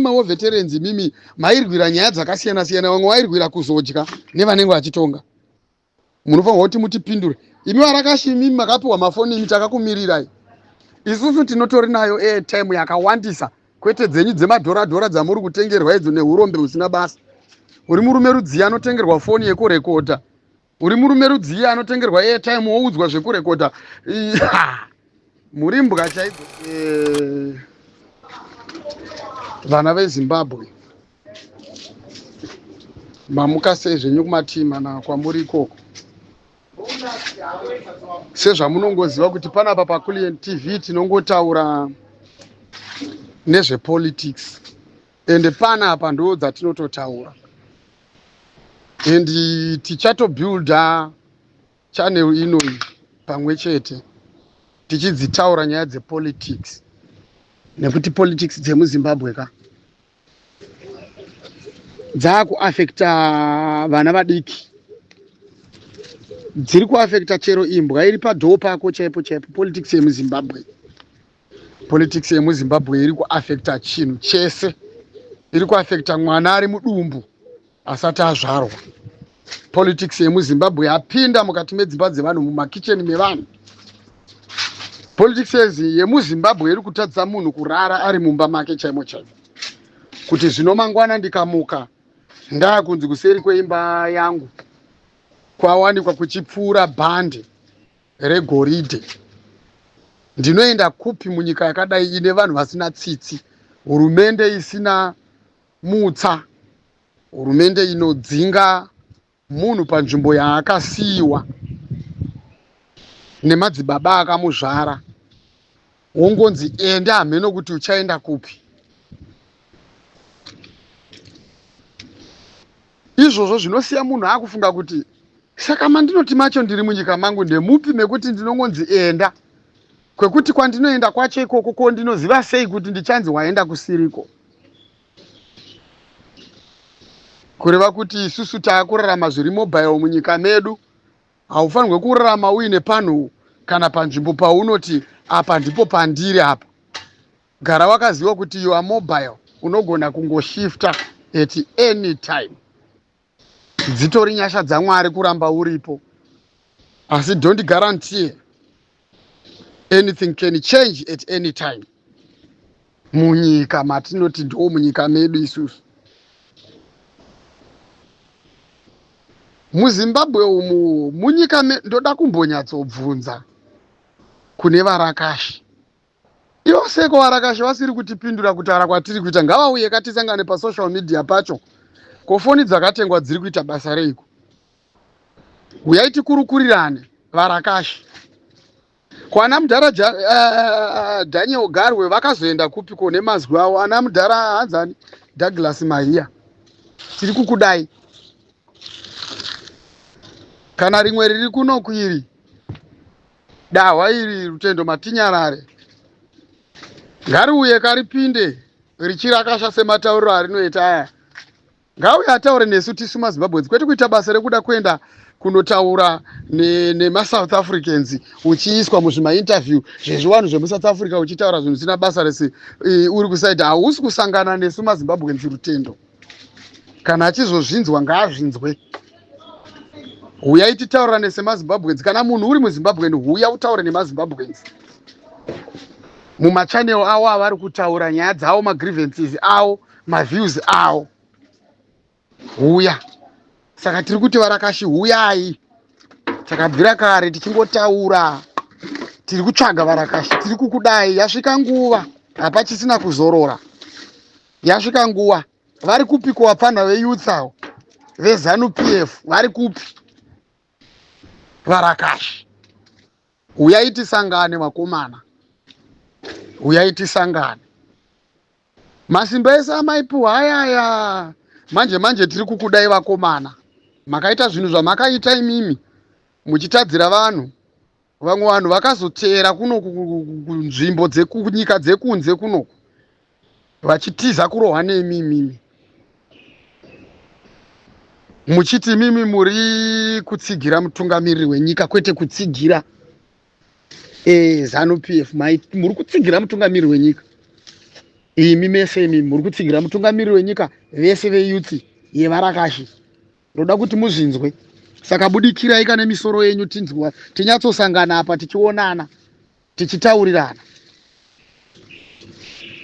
mawar veterans imimi mairwira nyaya dzakasiyana siyana, vamwe vairwira kuzodya nevanenge vachitonga. Munofanirwa kuti mutipindure imi varakashi, imimi makapiwa mafoni imi, takakumirirai isusu. Tinotori nayo airtime yakawandisa, kwete dzenyu dzemadhora dhora dzamuri kutengerwa idzo neurombe husina basa. Uri murume rudziya anotengerwa foni yekurekodha? Uri murume rudziya anotengerwa airtime woudzwa zvekurekodha? Muri mbwa chaidzo. Vana veZimbabwe, mamuka sei zvenyu kumatii mana kwamuri ikoko? Sezvamunongoziva kuti panapa paCulian TV tinongotaura nezvepolitics, ende panapa ndo dzatinototaura, and tichatobuilda channel inoyi pamwe chete tichidzitaura nyaya dzepolitics, nekuti politics dzemuZimbabwe ka dzakuafekta vana vadiki, dziri kuafekta chero imbwa iri padhoo pako chaipo chaipo. Politics yemuZimbabwe, politics yemuZimbabwe iri kuafekta chinhu chese, iri kuafekta mwana ari mudumbu asati azvarwa. Politics yemuZimbabwe yapinda mukati medzimba dzevanhu, mumakicheni mevanhu. Politics yemuZimbabwe iri kutadzisa munhu kurara ari mumba make chaimo chaimo, kuti zvino mangwana ndikamuka ndaakunzi kuseri kweimba yangu kwawanikwa kuchipfuura bhande regoridhe, ndinoenda kupi munyika yakadai ine vanhu vasina tsitsi, hurumende isina mutsa, hurumende inodzinga munhu panzvimbo yaakasiyiwa nemadzibaba akamuzvara, wongonzi enda, hameno kuti uchaenda kupi? Izvozvo zvinosiya munhu akufunga kuti saka mandinoti macho ndiri munyika mangu ndemupi, mekuti ndinongonzi enda, kwekuti kwandinoenda kwacho ikoko ko ndinoziva sei kuti ndichanzi waenda kusiriko? Kureva kuti isusu taakurarama zviri mobile munyika medu. Haufanirwe kurarama uine panhu kana panzvimbo paunoti apa ndipo pandiri apa. Gara wakaziva kuti you are mobile, unogona kungoshifta at any time. Dzitori nyasha dzaMwari kuramba uripo, asi don't guarantee. Anything can change at any time munyika matinoti ndo munyika medu isusu muZimbabwe umu. Munyika ndoda kumbonyatsobvunza kune varakashi ivo, seko varakashi vasiri kutipindura kutaura kwatiri kuita? Ngavauye katisangane pasocial media pacho. Ko foni dzakatengwa dziri kuita basa reiko? Uyai tikurukurirane, varakashi. Kwana mudhara Daniel Garwe vakazoenda kupi ko nemazwi avo? Ana mudhara hanzani Douglas Mahiya, tiri kukudai. Kana rimwe riri kunoku iri dahwa iri, Rutendo Matinyarare, ngariuye karipinde richirakasha sematauriro arinoita aya. Ngauye ataure nesu tisu maZimbabweans, kwete kuita basa rekuda kuenda kunotaura nemaSouth ne Africans, uchiiswa muzvimainterview zvezvivanhu zvemuSouth Africa, uchitaura zvinhu zvisina basa rese uri kusaidi. Hausi kusangana nesu maZimbabweans. Rutendo kana achizozvinzwa, ngaazvinzwe. Huyai titaurirane semaZimbabweans. Kana munhu uri muZimbabwean, huya utaure nemaZimbabweans mumachanel avo avari kutaura nyaya dzavo, magrievances avo, maviews avo. Huya. Saka tiri kuti varakashi, huyai. Takabvira kare tichingotaura, tiri kutsvaga varakashi, tiri kukudai. Yasvika nguva, hapachisina kuzorora, yasvika nguva. Vari kupi kuvapfanha veyouth avo veZANU PF? Vari kupi varakashi? Uyai tisangane, vakomana, uyai tisangane. Masimba ese amaipiwa ayaya, manje manje tiri kukudai, vakomana. Makaita zvinhu zvamakaita imimi muchitadzira vanhu. Vamwe vanhu vakazoteera kunoku kunzvimbo dzekunyika dzekunze kunoku vachitiza kurohwa nemi imimi, muchiti imimi muri kutsigira mutungamiriri wenyika, kwete kutsigira ZANU PF. Muri kutsigira mutungamiriri wenyika. Imi mese imi muri kutsigira mutungamiriri wenyika, vese veyouth yevarakashi, ndoda kuti muzvinzwe. Saka budikirai kane misoro yenyu tinzwa, tinyatsosangana apa, tichionana, tichitaurirana.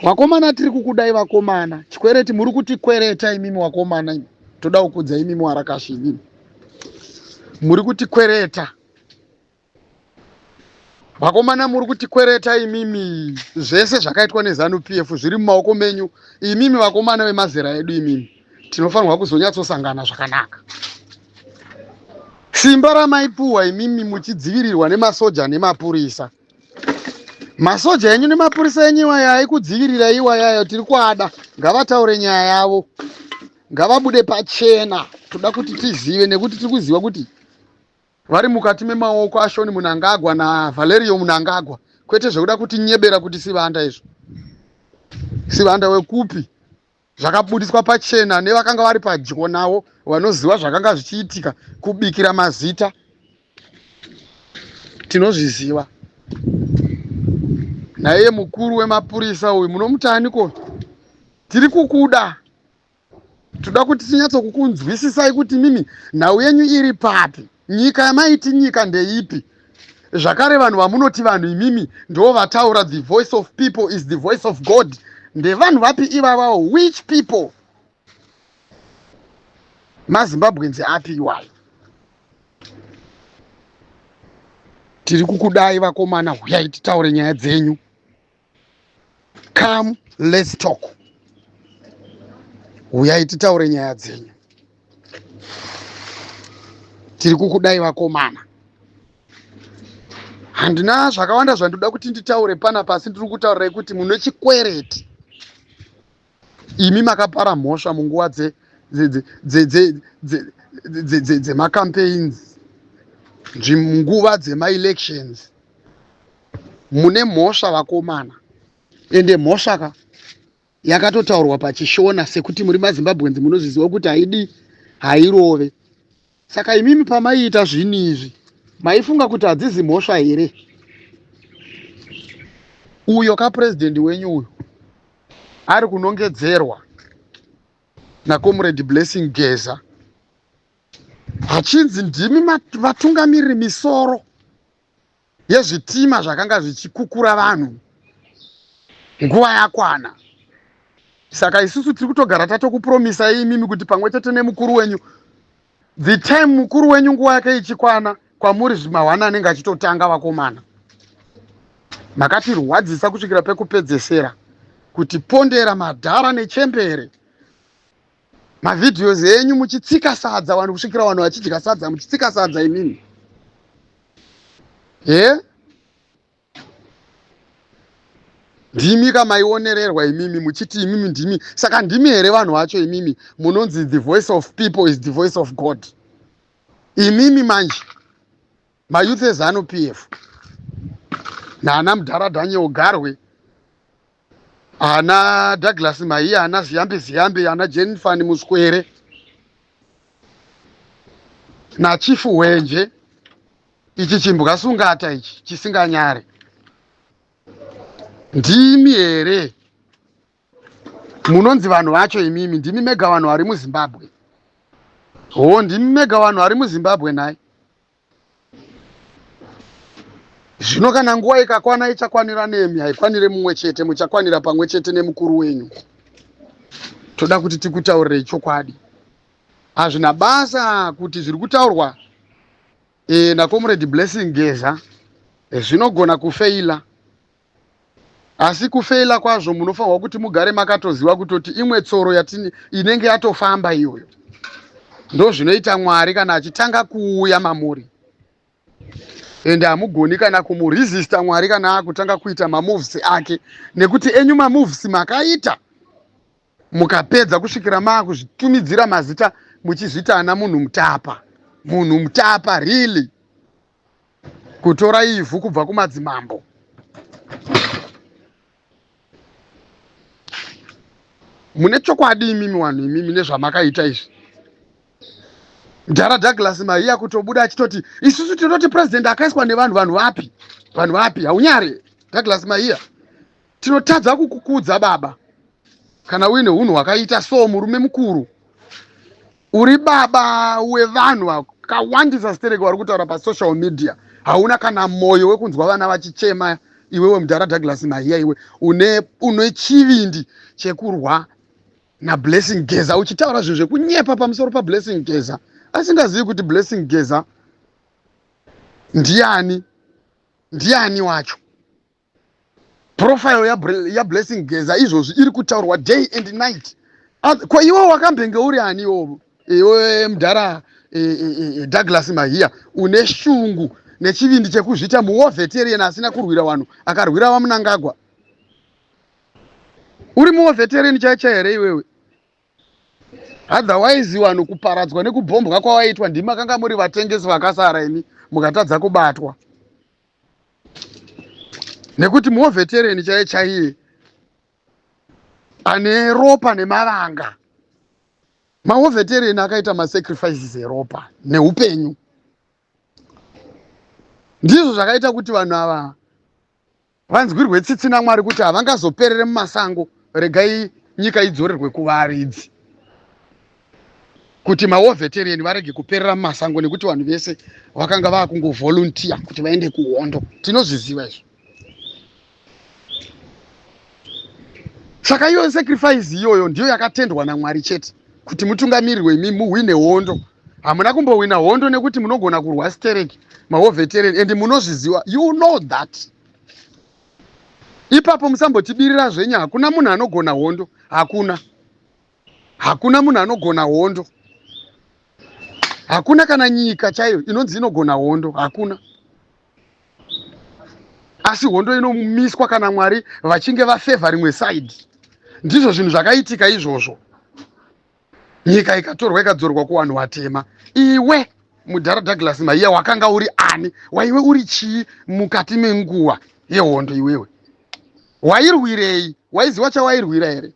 Vakomana, tiri kukudai vakomana. Chikwereti muri kutikwereta imimi vakomana imi. Toda kukudza imimi varakashi, imimi muri kutikwereta vakomana, muri kutikwereta imimi. Zvese zvakaitwa neZANU PF zviri mumaoko menyu imimi vakomana vemazera edu imimi. Tinofanirwa kuzonyatsosangana zvakanaka. Simba ramaipuhwa imimi muchidzivirirwa nemasoja nemapurisa, masoja enyu nemapurisa enyu iwaya aikudzivirira iwayayo, tiri kuada. Ngavataure nyaya yavo, ngavabude pachena. Toda kuti tizive, nekuti tiri kuziva kuti vari mukati memaoko aSean Mnangagwa naValerio Mnangagwa, kwete zvekuda kuti nyebera kuti Sivanda izvo. Sivanda wekupi? Zvakabudiswa pachena nevakanga vari padyo navo, vanoziva zvakanga zvichiitika. Kubikira mazita tinozviziva. Naiye mukuru wemapurisa uyu munomutani ko? Tiri kukuda, toda kuti tinyatsokukunzwisisai kuti mimi nhau yenyu iri papi. Nyika yamaiti nyika ndeipi zvakare? Vanhu vamunoti vanhu imimi ndo vataura "The voice of people is the voice of God", ndevanhu vapi ivavawo? Which people? MaZimbabweans api iwayo? Tiri kukudai vakomana, huyai titaure nyaya dzenyu. Come, let's talk. Huyai titaure nyaya dzenyu. Tiri kukudai vakomana. Handina zvakawanda zvandoda kuti nditaure pana pasi. Ndiri kutaurirai kuti mune chikwereti imi, makapara mhosva munguva dzemacampaigns, nguva dzemaelections. Mune mhosva vakomana, ende mhosva ka yakatotaurwa pachishona, sekuti muri maZimbabweans munozviziva kuti haidi hairove. Saka imimi pamaiita zvinhu izvi maifunga kuti hadzizi mhosva here? Uyo kapurezidendi wenyu uyu ari kunongedzerwa naComrade Blessing Geza, hachinzi ndimi vatungamiriri misoro yezvitima zvakanga zvichikukura vanhu nguva yakwana. Saka isusu tiri kutogara tatokupromisai imimi kuti pamwe chete nemukuru wenyu, the time mukuru wenyu nguva yake ichikwana kwamuri, zvimahwana anenge achitotanga. Vakomana, makatirwadzisa kusvikira pekupedzesera, kuti pondera madhara nechembere, mavideos enyu muchitsika sadza vanhu kusvikira vanhu vachidya sadza, muchitsika sadza imimi. He, ndimi kamaionererwa imimi muchiti imimi ndimi. Saka ndimi here vanhu vacho imimi munonzi "The voice of people is the voice of God"? Imimi manje mayouth eZANU PF naana mudhara Daniel Garwe, ana Douglas Mahiya, ana Ziyambi Ziyambi, ana Jenfan Muswere naChief Hwenje, ichi chimbwasungata ichi chisinganyare, ndimi here munonzi vanhu vacho imimi? Ndimi mega vanhu vari muZimbabwe? Ho, ndimi mega vanhu vari muZimbabwe nhai? Zvino kana nguva ikakwana, ichakwanira nemi. Haikwanire mumwe chete, muchakwanira pamwe chete nemukuru wenyu. Toda kuti tikutaurirei chokwadi. Hazvina basa kuti zviri kutaurwa naComrade Blessing Geza zvinogona kufeila, asi kufeila kwazvo munofanirwa kuti mugare makatoziva kutoti imwe tsoro yatini inenge yatofamba iyoyo. Ndo zvinoita Mwari kana achitanga kuuya mamuri, ende hamugoni kana kumuresista Mwari kana akutanga kuita mamoves ake, nekuti enyu mamoves makaita mukapedza kusvikira maakuzvitumidzira mazita, muchizvita ana munhu mutapa. Munhu mutapa, really? Kutora ivhu kubva kumadzimambo. Mune chokwadi imimi vanhu imimi nezvamakaita izvi? Mudhara Douglas Mahiya kutobuda achitoti isusu tinoti president akaiswa nevanhu. Vanhu vapi? Vanhu vapi? Haunyare, Douglas Mahiya. Tinotadza kukukudza baba. Kana uine unhu hwakaita so, murume mukuru, uri baba wevanhu vakawandisa stereki vari kutaura pasocial media, hauna kana mwoyo wekunzwa vana vachichema. Iwewe mudhara Douglas Mahiya, iwe une chivindi chekurwa naBlessing Geza, uchitaura zvinhu zvekunyepa pamusoro paBlessing Geza, asingazivi kuti Blessing Geza ndiani, ndiani wacho. Profile yaBlessing Geza izvozvi iri kutaurwa day and night. Ko iwe wakambenge uri ani iwovo, iwe mudhara Douglas Mahiya, une shungu nechivindi chekuzviita muwar veteran asina kurwira vanhu, akarwira vaMunangagwa? Uri muwar veteran chaicha here iwewe? Otherwise vanhu kuparadzwa nekubhombwa kwawaitwa, ndimi makanga muri vatengesi vakasara imi mukatadza kubatwa, nekuti muwar veteran chaiye chaiye ane ropa nemavanga, mawar veteran akaita masacrifices eropa neupenyu. Ndizvo zvakaita kuti vanhu ava vanzwirwe tsitsi naMwari kuti havangazoperere mumasango, regai nyika idzorerwe kuvaridzi, kuti mawar veteran varege kuperera mumasango, nekuti vanhu vese vakanga vaakungovolunteer kuti vaende kuhondo. Tinozviziva izvo. Saka iyo sacrifice iyoyo ndiyo yakatendwa naMwari chete kuti mutungamirirwe imi, muhwine hondo. Hamuna kumbohwina hondo nekuti munogona kurwa stereki, mawar veteran, and munozviziva, you know that. Ipapo musambotibirira zvenyu. Hakuna munhu anogona hondo, hakuna, hakuna munhu anogona hondo, hakuna kana nyika chaiyo inonzi inogona hondo, hakuna. Asi hondo inomiswa kana Mwari vachinge vafavour rimwe side. Ndizvo zvinhu zvakaitika izvozvo, nyika ikatorwa ikadzorwa kuvanhu vatema. Iwe mudhara Douglas Maiya, wakanga uri ani? Waiwe uri chii mukati menguva yehondo? Iwewe wairwirei? Waiziva chawairwira here?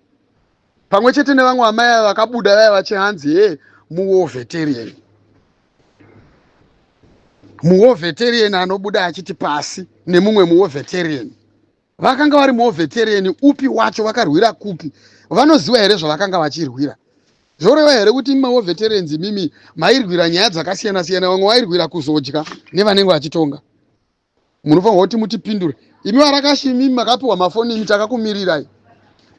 Pamwe chete nevamwe amai ava vakabuda vaya vachihanzi he muwar veteran, muwar veteran anobuda achiti pasi nemumwe muwar veteran. Vakanga vari muwar veteran upi wacho? Vakarwira kupi? Vanoziva here zvavakanga vachirwira? Zvoreva here kuti mawar veterans imimi mairwira nyaya dzakasiyana siyana? Vamwe vairwira kuzodya nevanenge vachitonga. Munofanirwa kuti mutipindure imi varakashi, imimi makapiwa mafoni imi. Takakumirirai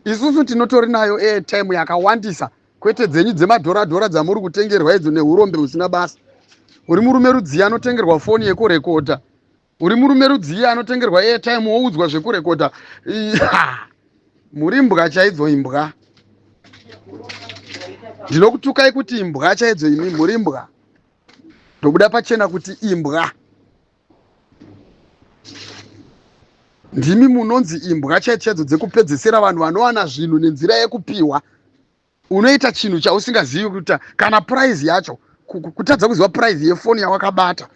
isusu, tinotori nayo airtime yakawandisa, kwete dzenyu dzemadhoradhora dzamuri kutengerwa idzo neurombe husina basa. Uri murume rudziya anotengerwa foni yekurekodha? Uri murume rudziya anotengerwa airtime woudzwa zvekurekodha? Muri imbwa chaidzo, imbwa. Ndinokutukai kuti imbwa chaidzo imi, muri imbwa. Ndobuda pachena kuti imbwa ndimi, munonzi imbwa chaidzo dzekupedzesera. Vanhu vanowana zvinhu nenzira yekupiwa. Unoita chinhu chausingazivi kuita kana price yacho, kutadza kuziva price yefoni yawakabata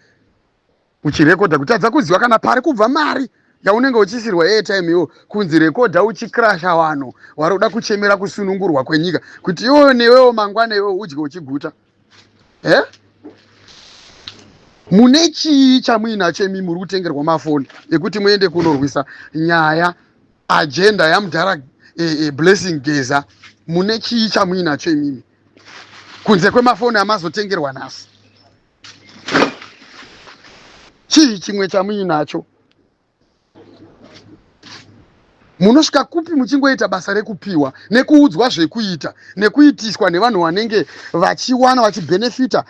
uchirekodha, kutadza kuziva kana pari kubva mari yaunenge uchisirwa airtime iwo, kunzi rekodha uchikrasha vanhu vari kuda kuchemera kusunungurwa kwenyika, kuti iwewe newewo mangwana iwewe udye uchiguta. E mune chii chamuinacho imi muri kutengerwa mafoni ekuti muende kunorwisa nyaya, agenda yamudhara Blessing Geza? Mune chii chamuinacho imimi kunze kwemafoni amazotengerwa nhasi? Chii chimwe chamuinacho? Munosvika kupi muchingoita basa rekupiwa nekuudzwa zvekuita nekuitiswa nevanhu vanenge vachiwana, vachibhenefita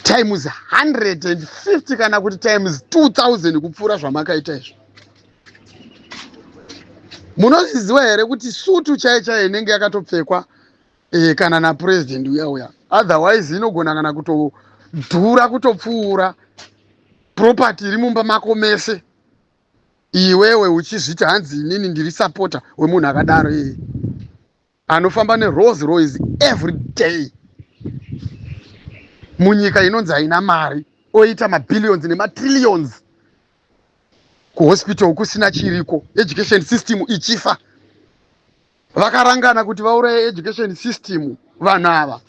times 150 kana kuti times 2000 kupfuura zvamakaita izvo? Munozviziva here kuti sutu chaiyo chaiyo inenge yakatopfekwa kana napurezidendi uya uya, otherwise inogona kana kutodhura kutopfuura property iri mumba mako mese, iwewe uchizviti hanzi inini ndiri supporter wemunhu akadaro iyeye anofamba neRolls Royce every day munyika inonzi haina mari, oita mabillions nematrillions, kuhospital kusina chiriko, education system ichifa? Vakarangana kuti vauraye education system vanhu ava,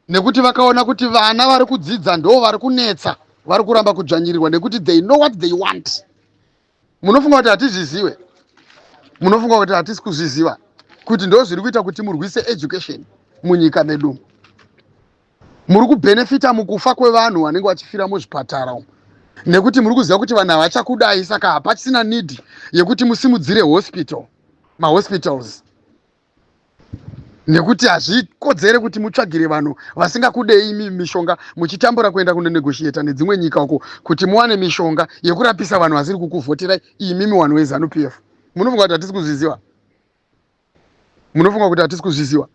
nekuti vakaona kuti vana vari kudzidza ndo vari kunetsa, vari kuramba kudzvanyirirwa, nekuti they know what they want. Munofunga kuti hatizvizive? Munofunga kuti hatisi kuzviziva kuti ndo zviri kuita kuti murwise education munyika medu? Muri kubhenefita mukufa kwevanhu vanenge vachifira muzvipatara umu, nekuti muri kuziva kuti vanhu havachakudai, saka hapachisina need yekuti musimudzire hospital, mahospitals, nekuti hazvikodzere kuti mutsvagire vanhu vasingakudei mishonga, muchitambura kuenda kunonegotiata nedzimwe nyika uko kuti muwane mishonga yekurapisa vanhu vasiri kukuvhoterai imimi vanhu veZANU PF. Munofunga kuti hatisi kuzviziva? Munofunga kuti hatisi kuzviziva?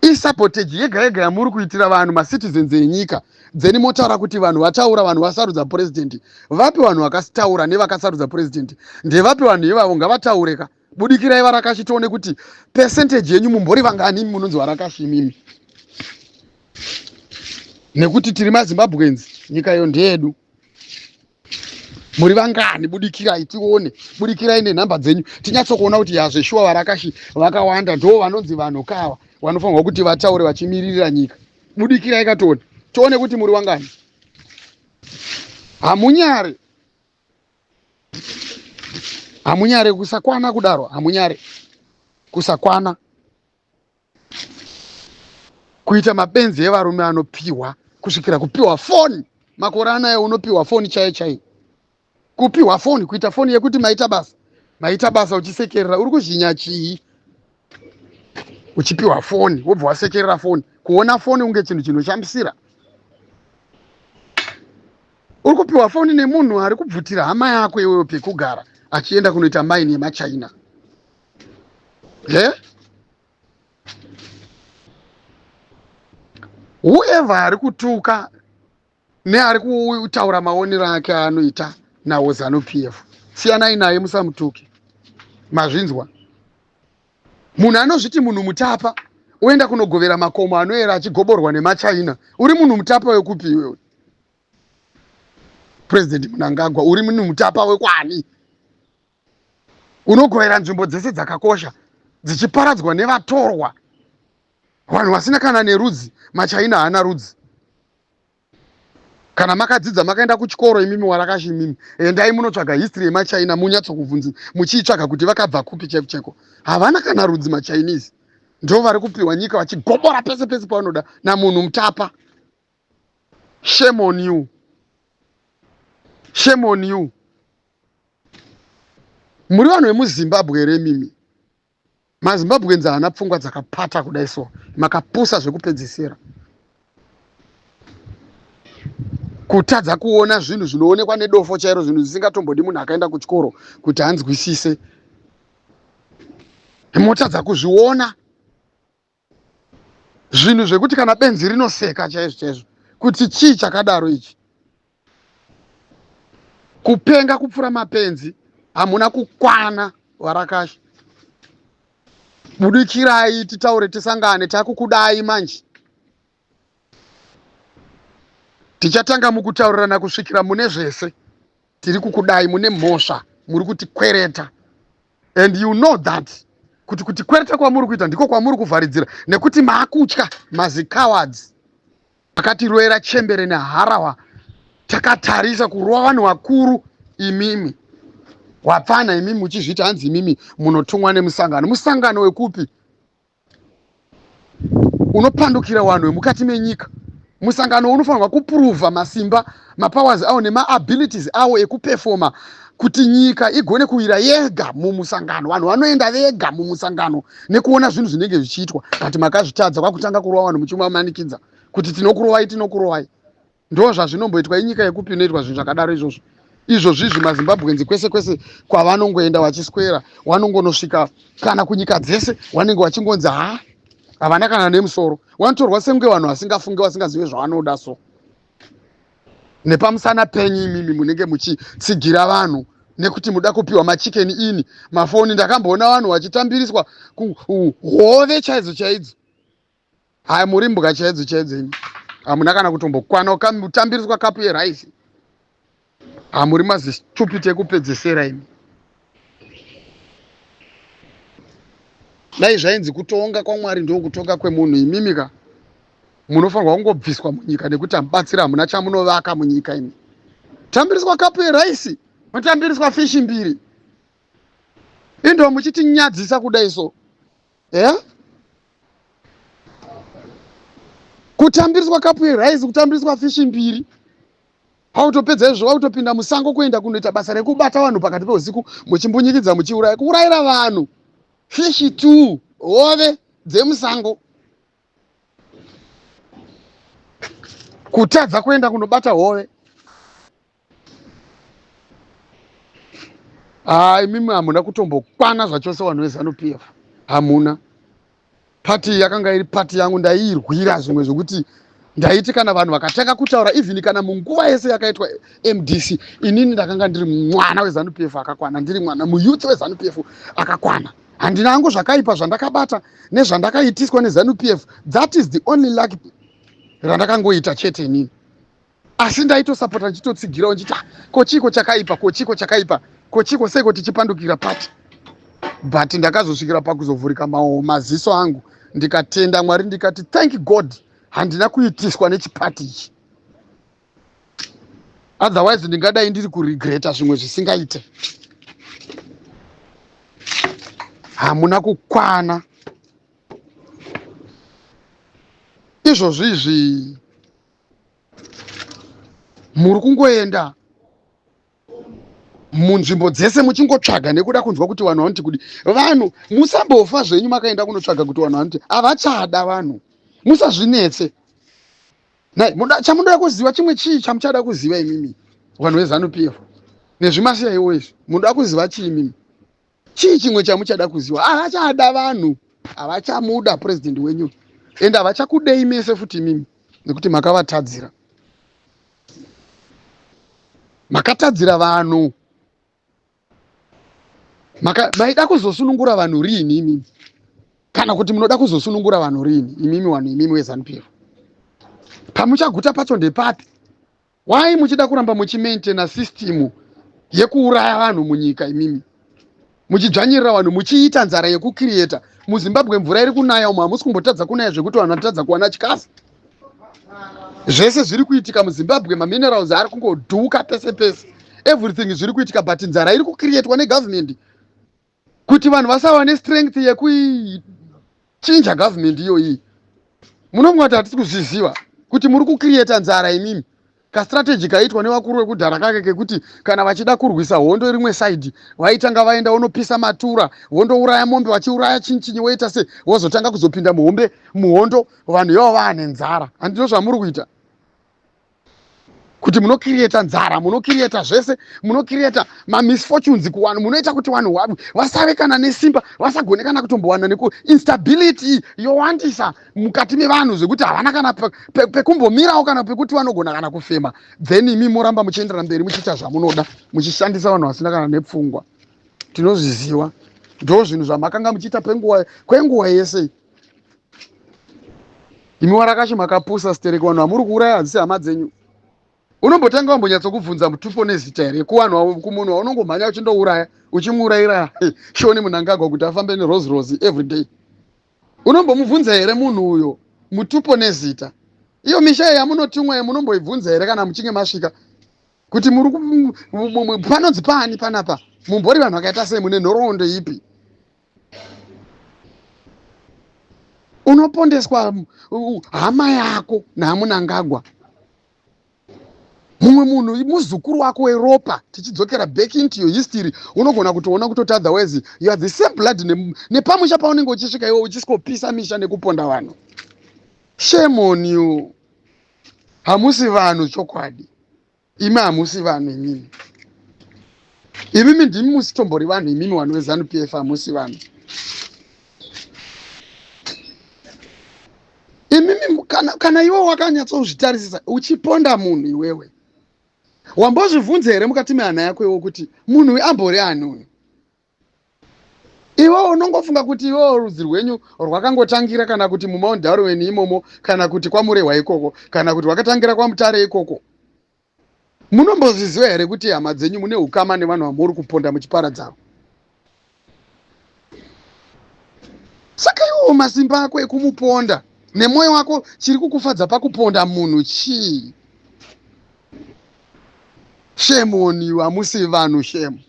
Isabotage yega yega yamuri kuitira vanhu, macitizens enyika dzeni. Motaura kuti vanhu vataura, vanhu vasarudza purezidendi. Vapi vanhu vakasitaura nevakasarudza purezidendi? Ndevapi vanhu ivavo? Ngavataureka. Budikirai varakashi, tione kuti percentage yenyu mumbori vangani munonzi varakashi imimi, nekuti tiri maZimbabweans, nyika iyo ndeyedu. Muri vangani? Budikirai tione, budikirai nenhamba dzenyu, tinyatsokuona kuti yazveshuwa varakashi vakawanda ndo vanonzi vanhu kava vanofanirwa kuti vataure vachimiririra nyika. Budikirai katione, tione kuti muri vangani. Hamunyare, hamunyare kusakwana kudaro, hamunyare kusakwana kuita mabenzi evarume anopiwa kusvikira kupiwa foni. Makore anayo unopiwa foni chaiyo chaiyo, kupiwa foni, kuita foni yekuti maita basa, maita basa, uchisekerera. Uri kuzhinya chii uchipiwa foni wobva wasekerera foni? Kuona foni unge chinhu chinoshambisira. Uri kupiwa foni nemunhu ari kubvutira hama yako iwewe pekugara achienda kunoita maini yemaChina. He, whoever ari kutuka neari kutaura maonero ake aanoita nawo ZANU PF, siyanai naye, musamutuke. Mazvinzwa? Munhu anozviti munhu mutapa oenda kunogovera makomo anoera achigoborwa nemaChina. Uri munhu mutapa wekupi iwewe, President Mnangagwa? Uri munhu mutapa wekwani unogovera nzvimbo dzese dzakakosha dzichiparadzwa nevatorwa, vanhu vasina kana nerudzi? MaChina haana rudzi. Kana makadzidza, makaenda kuchikoro imimi warakashi imimi, endai munotsvaga history yemaChina, munyatsokubvunzi muchiitsvaga kuti vakabva kupi cheko cheko. Havana kana rudzi maChinese. Ndo vari kupiwa nyika vachigobora pese pese pavanoda namunhu mutapa. Shame on you, shame on you. Muri vanhu vemuZimbabwe here mimi? MaZimbabweans haana pfungwa dzakapata kudai, so makapusa zvekupedzisira, kutadza kuona zvinhu zvinoonekwa nedofo chairo, zvinhu zvisingatombodi munhu akaenda kuchikoro kuti anzwisise, motadza kuzviona, zvinhu zvekuti kana benzi rinoseka chaizvo chaizvo kuti chii chakadaro ichi. Kupenga kupfuura mapenzi. Hamuna kukwana varakashi. Budikirai titaure, tisangane. Takukudai manje, tichatanga mukutaurirana kusvikira mune zvese. Tiri kukudai, mune mhosva, muri kutikwereta, and you know that kuti kutikwereta kwamuri kuita ndiko kwamuri kuvharidzira, nekuti maakutya. Mazicowards akatiroera chembere neharawa takatarisa, kurova vanhu vakuru. Imimi wapfana imimi, muchizviti hanzi imimi munotumwa nemusangano. Musangano wekupi unopandukira vanhu vemukati menyika? Musangano unofanirwa kupuruvha masimba, mapowers awo nemaabilities awo ekupefoma kuti nyika igone kuwira yega mumusangano. Vanhu vanoenda vega mumusangano nekuona zvinhu zvinenge zvichiitwa, but makazvitadza, kwakutanga kurova vanhu muchimamanikidza kuti tinokurovai, tinokurovai. Ndo zvazvinomboitwa? Inyika yekupi inoitwa zvinhu zvakadaro izvozvo? Izvozvizvi maZimbabweans kwese kwese kwavanongoenda vachiswera, vanongonosvika kana kunyika dzese, vanenge vachingonzi ha, havana kana nemusoro, vanotorwa sekunge vanhu vasingafunge, vasingazive zvavanoda. So nepamusana penyu imimi munenge muchitsigira vanhu nekuti muda kupiwa maChicken Inn, mafoni. Ndakamboona vanhu vachitambiriswa hove chaidzo chaidzo. Haya, muri mbwa chaidzo chaidzo imi, hamuna kana kutombokwana kutambiriswa kapu yeraisi. Hamuri mazistupid ekupedzesera imi. Dai zvainzi kutonga kwaMwari ndokutonga kwemunhu, imimi ka munofanirwa kungobviswa munyika, nekuti hamubatsiri, hamuna chamunovaka munyika imi. Tambiriswa kapu yeraisi, motambiriswa fishi mbiri. Indo muchitinyadzisa kudai so. Yeah? Kutambiriswa kapu yerice, kutambiriswa fishi mbiri. Hautopedza izvo wautopinda musango kuenda kunoita basa rekubata vanhu pakati peusiku muchimbunyikidza muchiuraya kuurayira vanhu fishi two hove dzemusango. Kutadza kuenda kunobata hove. Haa imimi hamuna kutombokwana zvachose vanhu veZanu PF hamuna. Party yakanga iri party yangu ndaiirwira zvimwe zvekuti ndaiti kana vanhu vakatanga kutaura even kana munguva yese yakaitwa MDC inini ndakanga ndiri mwana weZanu PF akakwana ndiri mwana muyouth weZanu PF akakwana handina hangu zvakaipa zvandakabata nezvandakaitiswa neZanu PF that is the only luck randakangoita chete inini asi ndaitosapota ndichitotsigirawo ndichiti ah, ko chiiko chakaipa ko chiiko chakaipa ko chiiko seiko tichipandukira pati but ndakazosvikira pakuzovhurika maziso angu ndikatenda mwari ndikati thank god handina kuitiswa nechipati ichi otherwise ndingadai ndiri kuregreta zvimwe zvisingaite hamuna kukwana izvozvi izvi muri kungoenda munzvimbo dzese muchingotsvaga nekuda kunzwa kuti vanhu vanoti kudi vanhu musambofa zvenyu makaenda kunotsvaga kuti vanhu vanoti havachada vanhu musazvinetse chamunoda kuziva chimwe chii chamuchada kuziva imimi vanhu vezanu p f nezvimasiya iwo izvi munoda kuziva chii imimi Chii chimwe chamuchada kuziva? Havachada vanhu, havachamuda president wenyu and havachakudei mese futi imimi nekuti makavatadzira. Makatadzira vanhu. Maka, maida kuzosunungura vanhu riini imimi? Kana kuti munoda kuzosunungura vanhu riini imimi vanhu imimi weZanu PF? Pamuchaguta pacho ndepapi? Why muchida kuramba muchimaintaina system yekuuraya vanhu munyika imimi muchidzvanyirira vanhu muchiita nzara yekucreata muzimbabwe mvura iri kunaya umo hamusi kumbotadza kunaya zvekuti vanhu vanotadza kuwana chikafu zvese zviri kuitika muzimbabwe maminerals ari kungodhuka pese pese everything zviri kuitika but nzara iri kucreatwa negovernment kuti vanhu vasawane strength yekuichinja government iyoyi munofunga kuti hatisi kuzviziva kuti muri kucreata nzara imimi kastrategy kaitwa nevakuru vekudhara kake kekuti kana vachida kurwisa hondo rimwe side vaitanga vaenda vonopisa matura vondouraya mombe vachiuraya chinchinyi voita se vozotanga kuzopinda muhombe muhondo vanhu ivavo vaane nzara handizvo zvamuri kuita kuti munokiriyeta nzara munokiriyeta zvese munokiriyeta mamisfortunes kuvanhu munoita kuti vanhu vasave kana nesimba vasagone kana kutombowana neku instability yowandisa mukati mevanhu zvekuti havana kana pekumbomirawo kana pekuti vanogona kana kufema then imi moramba muchienderera mberi muchiita zvamunoda muchishandisa vanhu vasina kana nepfungwa tinozviziva ndo zvinhu zvamakanga muchiita kwenguva yese imi warakashi makapusa stereki vanhu vamuri kuuraya hadzisi hama dzenyu unombotanga wambonyatsokubvunza mutupo nezita here kuvanhu kumunhu waunongomhanya uchindouraya uchimuurayira shoni munangagwa kuti afambe nerose rose every day unombomubvunza here munhu uyo mutupo nezita iyo misha yamunotumwa munomboibvunza here kana muchinge masvika kuti muri panonzi paani panapa mumbori vanhu vakaita sei mune nhoroondo ipi unopondeswa hama yako namunangagwa mumwe munhu muzukuru wako weropa tichidzokera back into your history unogona kutoona kutoti otherwise you are the same blood nepamusha paunenge uchisvika iwe uchisvikopisa misha nekuponda vanhu shame on you hamusi vanhu chokwadi Imi hamusi vanhu imimi. Imimi ndimi musitombori vanhu imimi vanhu veZanu PF hamusi vanhu. Imimi kana, kana iwe wakanyatsozvitarisisa uchiponda munhu iwewe wambozvibvunza here mukati mehana yako iwe kuti munhu uyu ambori ani uyu? Iwe unongofunga kuti iwewo rudzi rwenyu rwakangotangira kana kuti muMount Darwin imomo kana kuti kwaMurehwa ikoko kana kuti rwakatangira kwaMutare ikoko. Munombozviziva here kuti hama dzenyu mune ukama nevanhu vamuri kuponda muchiparadzavo? Saka iwewo masimba ako ekumuponda nemwoyo wako chiri kukufadza pakuponda munhu chii? Shame on you, hamusi vanhu shame.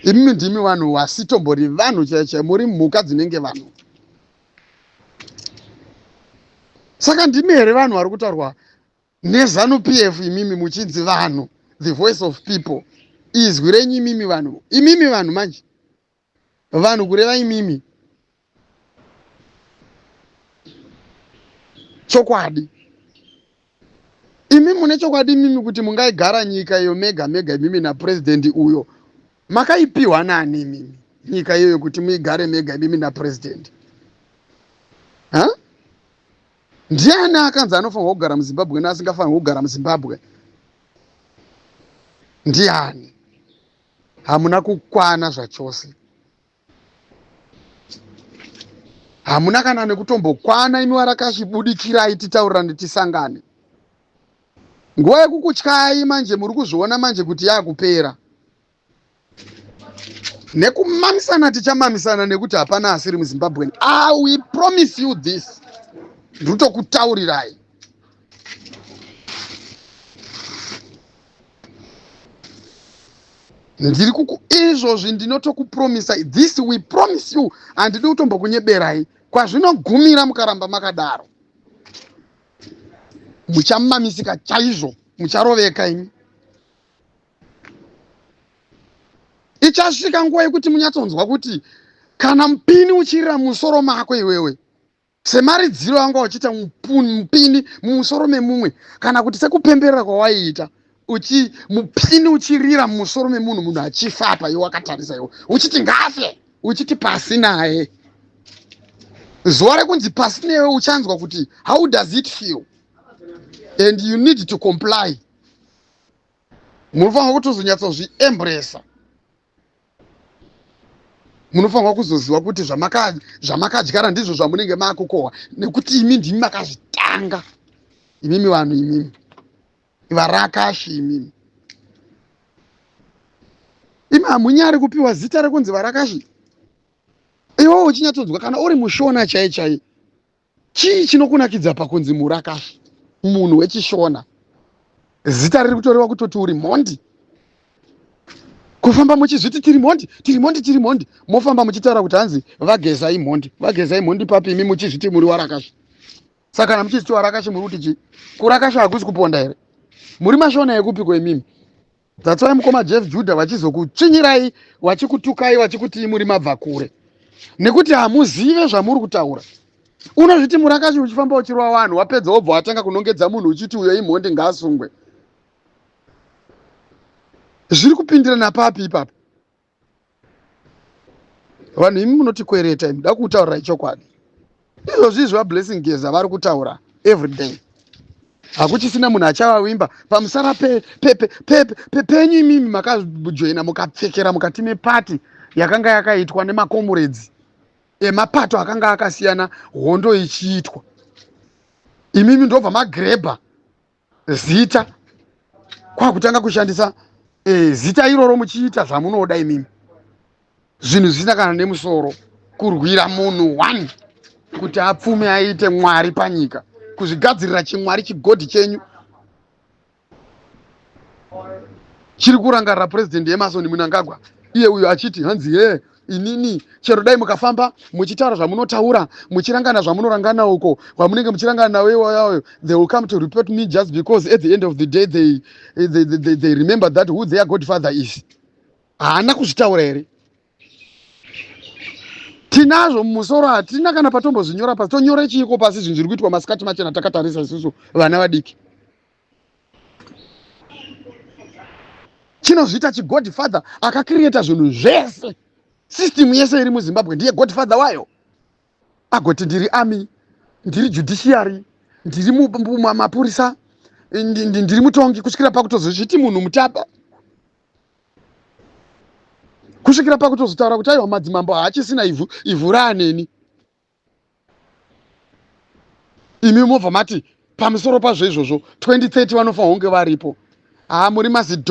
Imimi ndimi vanhu vasitombori vanhu chaivo chaivo, muri mhuka dzinenge vanhu. Saka ndimi here vanhu vari kutaurwa neZanu PF imimi muchinzi vanhu, the voice of people, izwi renyu imimi vanhu, imimi vanhu manje vanhu kureva imimi chokwadi imi mune chokwadi imimi kuti mungaigara nyika iyo mega mega imimi napurezidendi uyo makaipiwa nani imimi nyika iyoyo kuti muigare mega imimi napurezidendi ha Ndiani akanzi anofanirwa kugara muZimbabwe neasingafanirwi kugara muZimbabwe? Ndiani? Hamuna kukwana zvachose. Hamuna kana nekutombokwana imi varakashi budikirai titaurirane tisangane. Nguva yekukutyai manje muri kuzviona manje kuti yakupera. Nekumamisana tichamamisana nekuti hapana asiri muZimbabwean. Ah, we promise you this. Ndotokutaurirai. Ndiri kuku izvozvi ndinotokupromisa this we promise you handidi kutombokunyeberai kwazvinogumira mukaramba makadaro muchamamisika chaizvo mucharoveka imi Ichasvika nguva yekuti munyatsonzwa kuti kana mupini uchirira mumusoro mako iwewe semaridziro anga uchiita mupini mumusoro memumwe kana kuti sekupemberera kwawaiita uchi mupini uchirira mumusoro memunhu munhu achifa apa iwe wakatarisa iwe uchiti ngafe uchiti pasi naye zuva rekunzi pasi newe uchanzwa kuti how does it feel and you need to comply Munofanirwa kutozonyatsozviembresa. Munofanirwa kuzoziva kuti zvamakadyara ndizvo zvamunenge makukohwa nekuti imi ndimi makazvitanga. Imimi vanhu imimi varakashi imimi. Imi hamunyari kupiwa zita rekunzi varakashi. Iwewe uchinyatsonzwa kana uri mushona chai chai Chii chinokunakidza pakunzi murakashi? Munhu wechishona. Zita riri kutoreva kutoti uri mhondi. Kufamba muchizviti tiri mhondi, tiri mhondi, tiri mhondi. Mofamba muchitaura kuti hanzi vageza imhondi. Vageza imhondi papi imi muchizviti muri warakashi. Saka kana muchizviti warakashi muri kuti chii? Kurakasha hakusi kuponda here? Muri mashona ekupiko imimi? That's why mukoma Jeff Judah vachizokutsvinyirai vachikutukai vachikutii muri mabva kure nekuti hamuzive zvamuri kutaura. Unozviti murakashi uchifamba uchirova vanhu wapedza wobva watanga kunongedza munhu uchiti uyo imhondi ngaasungwe. Zviri kupindirana papi ipapo? Vanhu imi munotikwereta imi, da kutaurirai chokwadi. Izvozvi izvi vaBlessing Geza vari kutaura everyday. Hakuchisina munhu achavavimba pamusara penyu imimi makajoina mukapfekera mukati mepati yakanga yakaitwa nemakomuredzi emapato akanga akasiyana hondo ichiitwa. Imimi ndobva magrebha zita kwakutanga kushandisa e, zita iroro muchiita zvamunoda imimi zvinhu zvisina kana nemusoro kurwira munhu one kuti apfume aite mwari panyika kuzvigadzirira chimwari chigodhi chenyu chiri kurangarira president Emerson Mnangagwa iye uyo achiti hanzi he inini chero dai mukafamba muchitaura zvamunotaura muchirangana zvamunorangana uko kwamunenge muchirangana nawo iwayayo they will come to report me just because at the end of the day they, they, they, they remember that who their godfather is haana kuzvitaura here tinazvo mumusoro hatina kana patombozvinyora pasi tonyore chiiko pasi zvinhu zviri kuitwa masikati machena takatarisa isusu vana vadiki chinozviita chigodfather akakiriyeta zvinhu zvese system yese iri muzimbabwe ndiye godfather wayo agoti ndiri army ndiri judiciary ndiri mapurisa ndiri mutongi kusvikira pakutozozviti munhu mutapa kusvikira pakutozotaura kuti aiwa madzimambo haachisina ivhu ivhu raaneni imi mobva mati pamusoro pazvo izvozvo 2030 vanofanira kunge varipo haa muri mazido.